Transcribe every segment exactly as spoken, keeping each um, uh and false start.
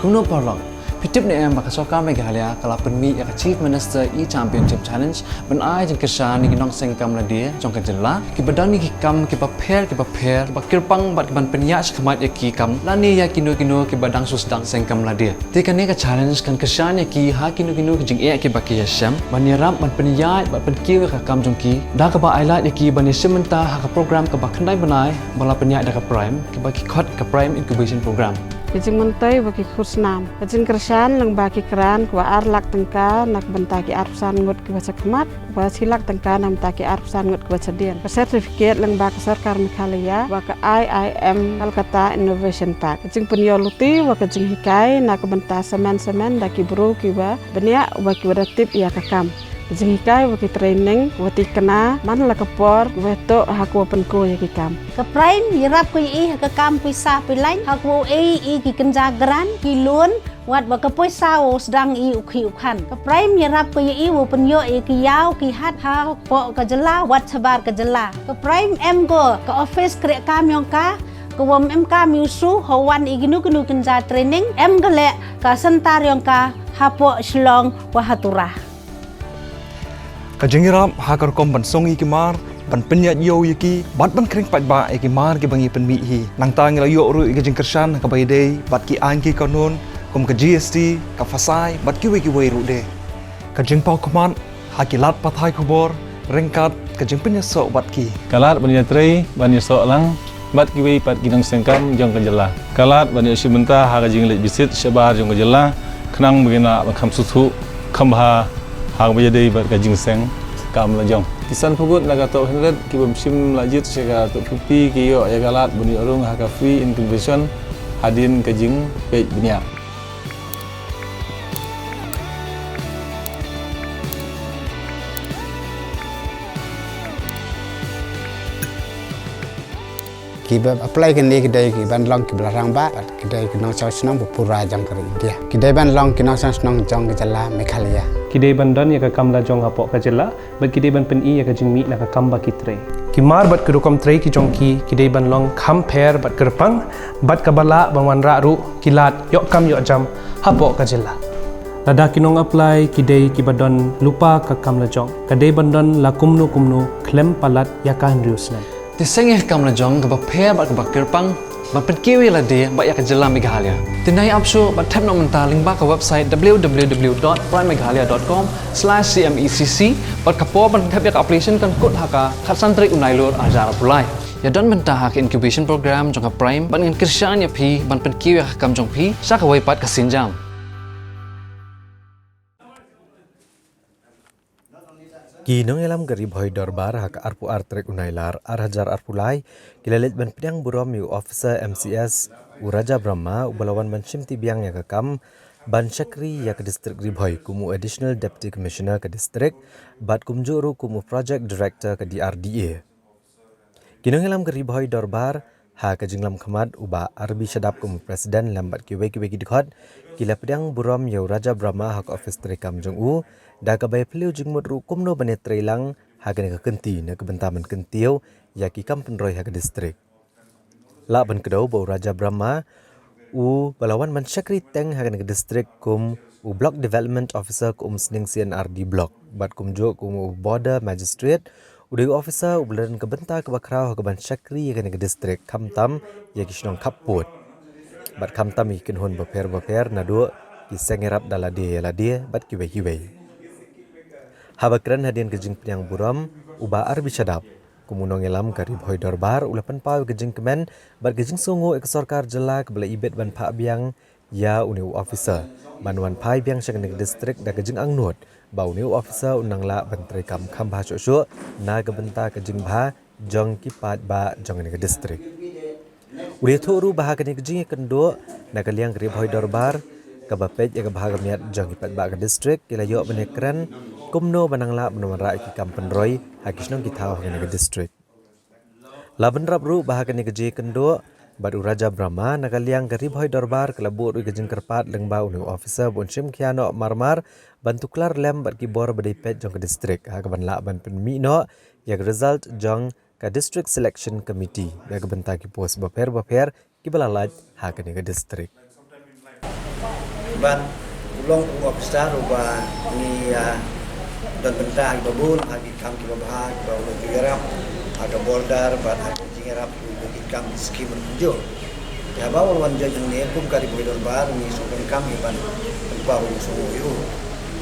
Kumno paralok, phi tip ne em ba ka sorkar Meghalaya ka la pynmih ïa ka Chief Minister E-Championship Challenge ban ai jingkyrshan ïa ki nongseng kam lade jong ka jylla kiba don ïa ki kam kiba pher kiba pher, kiba kyrpang bad kiban pynïaid shakhmat ïa ki kam lane ïa kino kino kiba dang shu sdang seng kam lade. Te kane ka challenge kan kyrshan ïa ki ha kino kino ki jingeh kiba ki ïashem ban ïarap ban pynïaid bad pynkiew ïa ka kam jong ki da kaba ailad ïa ki ban ïashim bynta ha ka program kaba khyndai bnai ba la pynïaid da ka PRIME, kaba ki khot ka PRIME Incubation Program. Ka jingmyntoi ba ki khusnam, ka jingkyrshan lyngba ki grant kaba ar lak tyngka na ka bynta ki arphew san ngut kiba shakhmat, kaba shi lak tyngka na ka bynta ki arphew san ngut kiba shadien. Ka certificate lyngba ka sorkar Meghalaya ba ka I I M Kolkata Innovation Park. Ka jingpynïoh luti ba ka jinghikai na ka bynta samen samen da ki briew kiba bniah ba kiba da tip ïa ka kam. Ka jinghikai ba ki training ba tikna man la ka por ba to ha ka wa pynku ïa ki kam. Ka PRIME ïarap ka ïa i ha ka kam pisa pilain ha ka wa ei i ki kynja grant, ki loan, wat ba ka pisa wa sdang i u khih u khan. Ka PRIME ïarap ka ïa i wa pynïoh ïa ki ïaw ki hat hapoh ka jylla wat shabar ka jylla. Ka PRIME em ko ka office kreh kam yong ka, ka wa em kam ïa u shu ha wan i kino kino kynja training, em ka leh ka center yong ka hapoh Shillong wa ha Tura. Ka jingïarap ha ka rukom ban song ïa ki mar, ban pynïaid ïew ïa ki, bad ban khring paidbah ïa ki mar kiba ngi pynmih hi. Nangta ngi la ïoh ruh ïa ka jingkyrshan ha kaba ïadei bad ki aiñ ki kanun kum ka G S T, ka FASAI bad kiwei kiwei ruh de. Ka jingpawkhmat ha ki lad pathai khubor ryngkat ka jingpynïasoh bad ki. Ka lad ban ïatrei ban ïasoh lang bad kiwei pat ki nongseng kam jong ka jylla. Ka lad ban ïashim bynta ha ka jingleit bisit shabar jong ka jylla, khnang ba kin lah ban kham sngewthuh kham bha ha kaba ïadei bad ka jingseng kam lajong. Ki san phew ngut na ka top hundred kiba shim la jied sha ka top fifty ki ïoh ïa ka lad ban ïoh rung ha ka free incubation hadien ka jingpeit bniah. Kiba apply kine ki dei kiban long kiba la rangbah, ki dei ki nongshong shnong ba pura jong ka ri India. Ki dei ban long ki nongshong shnong jong ka jylla Meghalaya. Ki dei ban don ïa ka kam lajong hapoh ka jylla, bad ki dei ban pyni ïa ka jingmih na ka kam ba ki trei. Ki mar bad ki rukom trei ki jong ki, ki dei ban long kham pher bad kyrpang, bad kaba lah ban wanrah ruh ki lad ïoh kam ïoh jam hapoh ka jylla. Lada ki nong apply ki dei kiba don lypa ka kam lajong, ka dei ban don la kumno kumno khlem palat ïa ka hynriew snem. Te seng ïa ka kam lajong kaba pher bad kaba kyrpang ban pynkiew ïa lade bad ïa ka jylla Meghalaya. Te nai ap shuh bad thep noh mynta lyngba ka website w w w dot prime meghalaya dot com slash c m e c c, bad ka por ban thep ïa ka application kan kut ha ka khatsan tarik u Nailur arhajar arphew lai. Ïa don bynta ha ka incubation program jong ka PRIME bad ngan kyrshan ïa phi ban pynkiew ïa ka kam jong phi sha kawei pat ka sienjam. Ki nongïalam ka Ri Bhoi Dorbar ha ka arphew ar tarik u Nailar arhajar arphew lai ki la leit ban pdiang burom ïa u officer M C S u Raja Brahma uba la wan ban shimti biang ïa ka kam ban shakri ïa ka district Ri Bhoi kum u Additional Deputy Commissioner ka district bad kumjuh ruh kum u Project Director ka D R D A. Ki nongïalam ka Ri Bhoi Dorbar ha ka jinglam khmat u Bah R B Shadap kum u President lem bad kiwei kiwei ki dkhot ki la pdiang burom ïa u Raja Brahma ha ka office treikam jong u, da kaba ïaphylliew jingmut ruh kumno ban ïatrei lang ha kane ka kynti na ka bynta ban kyntiew ïa ki kam pynroi ha ka district. Lah ban kdew ba u Raja Brahma uba la wan ban shakri teng ha kane ka district kum u Block Development Officer ka Umsning C and R D Block bad kumjuh kum u Border Magistrate, u dei u officer uba la don ka bynta kaba khraw ha kaban shakri ïa kane ka district, khamtam ïa ki shnong khappud bad khamtam ïa ki kynhun bapher bapher naduh ki seng ïarap da lade ïa lade bad kiwei kiwei. Haba kren hadien ka jingpdiang burom, u Bah R B Shadap kum u nongïalam ka Ri Bhoi Dorbar u la pynpaw ïa ka jingkmen bad ka jingsngewnguh ïa ka sorkar jylla kaba la ibit ban phah biang ïa une u officer ban wan phai biang sha kane ka district da ka jingangnud ba une u officer un nang lah ban treikam kham bha shuh shuh na ka bynta ka jingbha jong ki paidbah jong kane ka district. U la ïathuh ruh ba ha kane ka jingïakynduh na ka liang ka Ri Bhoi Dorbar kaba peit ïa ka bha ka miat jong ki paidbah ka district ki la ïoh ban ïakren kumno ban nang lah ban wanrah ïa ki kam pynroi ha ki shnong ki thaw ha kane ka district. La bynrap ruh ba ha kane ka jingïakynduh bad u Raja Brahma na ka liang ka Ri Bhoi Dorbar ka la buh ruh ïa ka jingkyrpad lyngba une u officer ba un shim khia noh marmar ban tuklar lem bad ki bor ba dei peit jong ka district ha kaban lah ban pynmih noh ïa ka result jong ka District Selection Committee na ka bynta ki post bapher bapher kiba la lait ha kane ka district. Bad u long u officer uba ngi, ah, don bynta ha kiba bun, ha ki kam kiba bha kiba u la ju ïarap ha ka border bad ha ki jingïarap u ki kam skim ruh. Te haba u la wan join hangne kum ka Ri Bhoi Dorbar ngi sngewkam ïa ban pynpaw u sngewbha ïa u.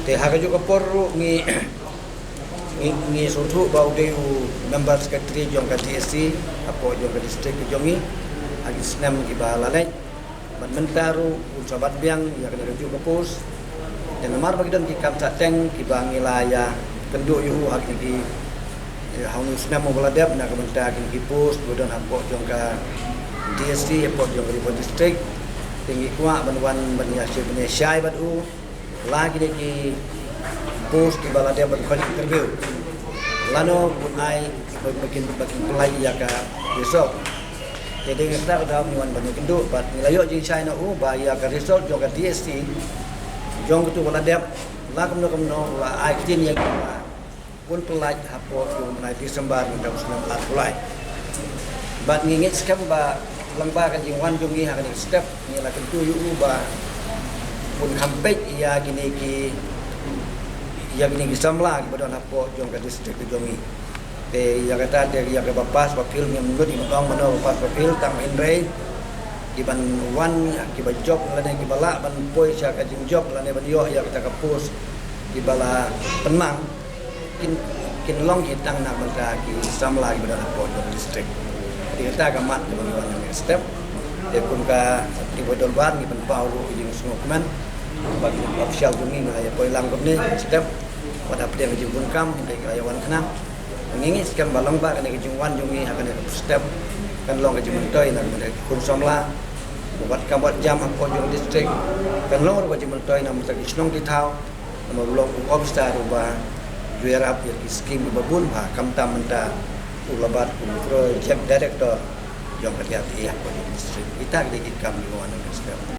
Te ha kajuh ka por ruh ngi ngi, ngi sngewthuh ba u dei u member secretary jong ka D S C hapoh jong ka district ka jong ngi ha ki snem kiba la leit. Bad mynta ruh un sa bat biang ïa kane kajuh ka post. Te namar ba ki don ki kam sahteng kiba ngi la ïakynduh ïa u ha kine ki, eh, ha une u snem uba la dep na ka bynta kine ki post ba don hapoh jong ka D S C hapoh jong ka Ri Bhoi District. Te ngi kwah ban wan ban ïa shai, ban ïa shai bad u la kine ki post kiba la dep ban khot interview. Lano bun ai ba, ba kin, ba kin pynlait ïa ka result. Te dei nga kata ka daw ngi wan ban ïakynduh bad ngi la ïoh jingshai na u ba ïa ka result jong ka D S C jong katu ba la dep, la kumno kumno la ai ktien ïa ki ba bun pynlait hapoh u bnai December mynta u snem arphew lai. Bad ngi ngeit skhem ba lyngba ka jingwan jong ngi ha kane ka step ngi la kyntu ïa u ba bun kham peit ïa kine ki, ïa kine ki samla kiba don hapoh jong ka district ka jong ngi. Te ïa kata te ïa kaba pass ba fail ngim nud ban ong mano ba pass ba fail tang hynrei kiban wan kiba jop lane kiba lah ban poi sha ka jingjop lane ban ïoh ïa kata ka post kiba la pynmang kin, kin long hi tang na ka bynta ki samla kiba don hapoh jong ka district. Te kata ka mat kaba ngi wan ha kane ka step. Te kum ka Ri Bhoi Dorbar ngi pynpaw ruh ka jingsngewkmen ba ki official jong ngi ngi la ïa poi lang kumne step. Wat hapdeng ka jingbun kam hynrei ki la ïa wan khnang. Ngi ngeit skhem ba lyngba kane ka jingwan jong ngi ha kane ka step kan long ka jingmyntoi na ka bynta ki khun samla. Wat kam wat jam hapoh jong ka district kan long ruh ka jingmyntoi na ka bynta ki shnong ki thaw. Namar u long u officer uba ju ïarap ïa ki skim kiba bun bha khamtam mynta u la bat kum project director jong ka D R D A hapoh jong ka district. Kita ki dei ki kam kiba wan na ka step.